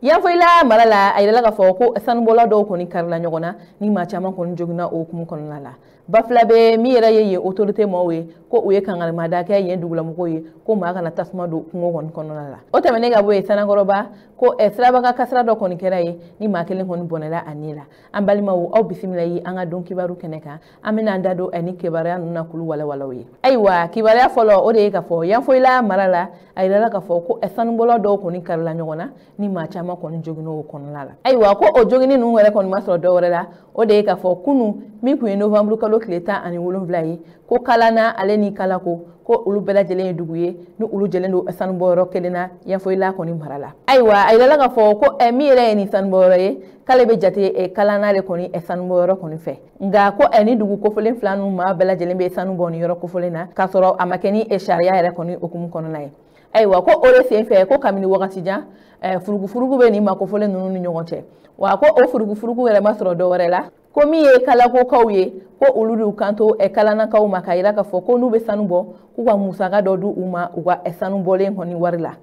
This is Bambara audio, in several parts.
Yanfolila mara la, a yirala k'a fɔ ko sanubɔla dɔw kɔni karila ɲɔgɔn na ni maa caman kɔni joginna o hukumu kɔnɔna la. Bafilabe min yɛrɛ ye yen autorité maaw ye, ko u ye kangarimada kɛ yen dugulamɔgɔw ye ko maa kana tasuma don kungo kɔni kɔnɔna la. O tɛmɛnen ka bɔ yen, Sanankɔrɔba ko sirabaga kasara dɔ kɔni kɛra yen ni maa kelen kɔni bɔnɛla a ni la. An balimaw, aw bisimila yi an ka don kibaru kɛnɛ kan. An bɛna an da don ni kibaruya ninnu na k'olu walawalaw ye. Ayiwa, kibaruya fɔlɔ o de ye k'a fɔ Yanfolila mara la, a yirala k'a fɔ ko sanubɔla dɔw kɔni karila ɲɔgɔn na ni maa caman kɔni joginna o kɔnɔna la. Ayiwa, ko o jogini ninnu yɛrɛ kɔni ma sɔrɔ dɔwɛrɛ la, o de ye k'a fɔ kunun min tun ye novembre kalo tile 17 ye, ko Kalana ale ni Kalako ko olu bɛɛ lajɛlen ye dugu ye ni olu jɛlen don sanubɔyɔrɔ kelen na Yanfolila kɔni mara la. Ayiwa, a yirala k'a fɔ ko min yɛrɛ ye nin sanubɔyɔrɔ ye, k'ale bɛ jate Kalana de kɔni sanubɔyɔrɔ kɔni fɛ. Nka ko ni dugu kofɔlen fila ninnu maa bɛɛ lajɛlen bɛ sanu bɔ nin yɔrɔ kofɔlen na, k'a sɔrɔ a ma kɛ ni sariya yɛrɛ kɔni hukumu kɔnɔna ye. Ayiwa, ko o de sen fɛ ko kabini wagati jan furugufurugu bɛ nin maa kofɔlen ninnu ni ɲɔgɔn cɛ. Wa ko o furugufurugu yɛrɛ ma sɔrɔ dɔwɛrɛ la, ko min ye Kalakokaw ye, ko olu d'u kanto Kalanakaw ma k'a yira k'a fɔ ko n'u bɛ sanu bɔ, k'u ka musaka dɔ di u ma u ka sanu bɔlen kɔni wari la.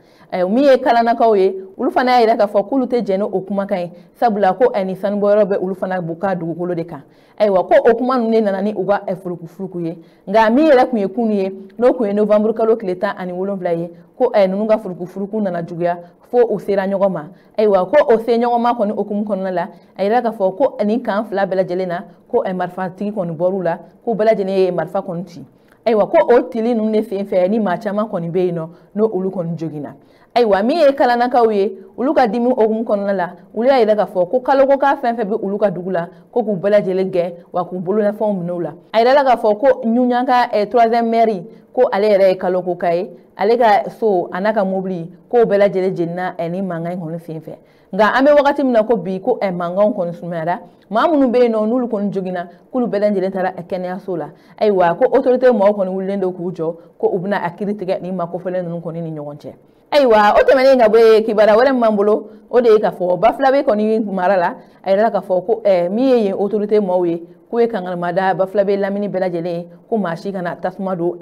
Min ye Kalanakaw ye, olu fana y'a yira k'a fɔ k'olu tɛ jɛn ni o kumakan ye, sabula ko ni sanubɔyɔrɔ bɛ olu fana ka dugukolo de kan. Ayiwa, ko o kuma ninnu de nana ni u ka furukufuruku ye. Nka min yɛrɛ tun ye kunun ye, n'o tun ye novembre kalo tile 17 ye, ko ninnu ka furukufuruku nana juguya fo u sera ɲɔgɔn ma. Ayiwa, ko o se ɲɔgɔn ma kɔni hukumu kɔnɔna la, a yira k'a fɔ ko nin kan fila bɛɛ lajɛlen na, ko marifatigi kɔni bɔr'u la, k'u bɛɛ lajɛlen ye marifa kɔni ci. Ayiwa, ko o tili ninnu de sen fɛ ni maa caman kɔni bɛ yen nɔ n'o olu kɔni joginna. Ayiwa, min ye Kalanakaw ye, olu ka dimi hukumu kɔnɔna la, olu y'a yira k'a fɔ ko Kalokoka fɛn fɛn bɛ olu ka dugu la, ko k'u bɛɛ lajɛlen gɛn wa k'u bololafɛnw minɛ u la. A yirala k'a fɔ ko Ɲuɲanka troisième maire, ko ale yɛrɛ ye Kalokoka ye, ale ka so a n'a ka mobili k'o bɛɛ lajɛlen jenina ni mankan in kɔni sen fɛ. Nka an bɛ wagati min na ko bi, ko mankanw kɔni sumayara, maa minnu bɛ yen nɔ n'olu kɔni joginna, k'olu bɛɛ lajɛlen taara kɛnɛyaso la. Ayiwa, ko autorité maaw kɔni wulilen don k'u jɔ ko u bɛna a kiiri tigɛ ni maa kofɔlen ninnu kɔni ni ɲɔgɔn cɛ. Ayiwa, o tɛmɛnen ka bɔ yen, kibaruya wɛrɛ min b'an bolo, o de ye k'a fɔ Bafilabe kɔni mara la, a yirala k'a fɔ ko min ye yen autorité maaw ye, k'u ye kangarimada Bafilabe lamini bɛɛ lajɛlen ye, ko maa si kana tasuma don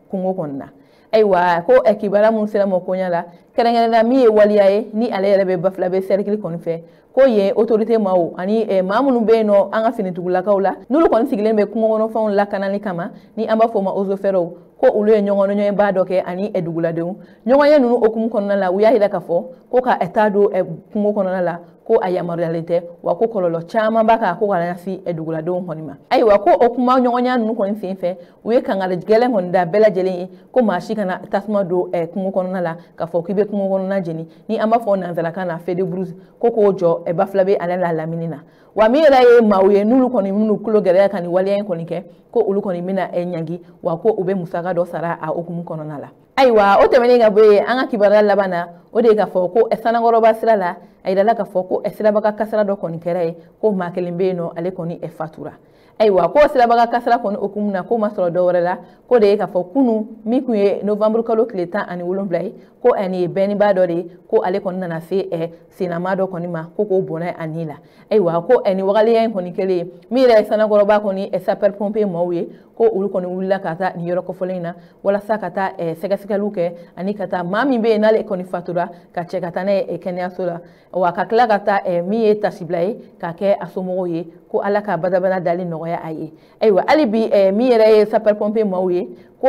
kungo kɔni na. Ayiwa, ko kibaruya minnu sera ma koɲa la, kɛrɛnkɛrɛnnenya min ye waliya ye ni ale yɛrɛ bɛ Bafilabe cercle kɔni fɛ, ko yen autorité maaw ani maa minnu bɛ yen nɔ an ka finitugulakaw la, n'olu kɔni sigilen bɛ kungo kɔnɔfɛnw lakanali kama, ni an b'a fɔ o ma eaux et forêts, ko olu ye ɲɔgɔnɲɔgɔnba dɔ kɛ ani duguladenw. Ɲɔgɔnye ninnu hukumu kɔnɔna la, u y'a yira k'a fɔ ko ka taa don kungo kɔnɔna la, ko a yamaruyalen tɛ, wa ko kɔlɔlɔ caman b'a kan ko ka lase duguladenw kɔni ma. Ayiwa, ko o kuma ɲɔgɔnya ninnu kɔni sen fɛ, u ye kangari gɛlɛn kɔni da bɛɛ lajɛlen ye ko maa si kana tasuma don kungo kɔnɔna la k'a fɔ k'i bɛ kungo kɔnɔna jeni, ni an b'a fɔ nanzarakan na feu de brousse, ko k'o jɔ Bafilabe ale la lamini na. Wa min yɛrɛ ye maaw ye n'olu kɔni minnu tulo gɛlɛya ka nin waleya in kɔni kɛ, ko olu kɔni bɛna ɲangi, wa ko u bɛ musaka dɔ sara a hukumu kɔnɔna la. Ayiwa, o tɛmɛnen ka bɔ yen, an ka kibaruya laban na, o de ye k'a fɔ ko Sanankɔrɔba sira la, a yirala k'a fɔ ko sirabaga kasara dɔ kɔni kɛra yen, ko maa kelen bɛ yen nɔ ale kɔni fatura. Ayiwa, ko sirabaga kasara kɔni hukumu na, k'o ma sɔrɔ dɔwɛrɛ la, ko de ye k'a fɔ kunun min tun ye novembre kalo tile 17 ye, ko nin ye bɛnniba dɔ de ye, ko ale kɔni nana se sennama dɔ kɔni ma, ko k'o bɔnɛ a ni la. Ayiwa, ko nin wagaleya in kɔni kɛlen ye, min yɛrɛ ye Sanankɔrɔba kɔni sapeur pompier maaw ye, ko olu kɔni wulila ka taa nin yɔrɔ kofɔlen in na walasa ka taa sɛgɛsɛgɛliw kɛ ani ka taa maa min bɛ yen n'ale kɔni fatura ka cɛ ka taa n'a ye kɛnɛyaso la, wa ka tila ka taa min ye tasibila ye k'a kɛ a somɔgɔw ye, ko Ala ka badabada dali nɔgɔya a ye. Ayiwa, hali bi min yɛrɛ ye sapeur pompier maaw ye, ko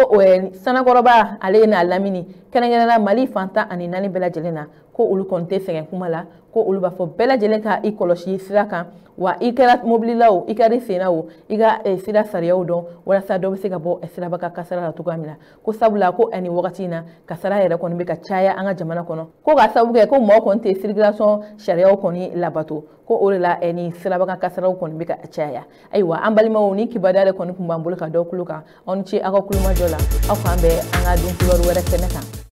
Sanankɔrɔba ale n'a lamini kɛrɛnkɛrɛnnenya Mali fan 14 bɛɛ lajɛlen na, ko olu kɔni tɛ sɛgɛn kuma la, ko olu b'a fɔ bɛɛ lajɛlen ka i kɔlɔsi sira kan, wa i kɛra mobili la o, i kɛra sen na o, i ka sira sariyaw dɔn walasa dɔ bɛ se ka bɔ sirabaga kasara la cogoya min na. Ko sabula ko nin wagati in na kasara yɛrɛ kɔni bɛ ka caya an ka jamana kɔnɔ, ko ka sababu kɛ ko maaw kɔni tɛ circulation sariyaw kɔni labato, ko o de la ni sirabaga kasaraw kɔni bɛ ka caya. Ayiwa, an balimaw, ni kibaruya de kɔni tun b'an bolo ka dɔw kulo kan, aw ni ce aw ka kulomajɔ la, aw k'an bɛn an ka don kibaru wɛrɛ kɛnɛ kan.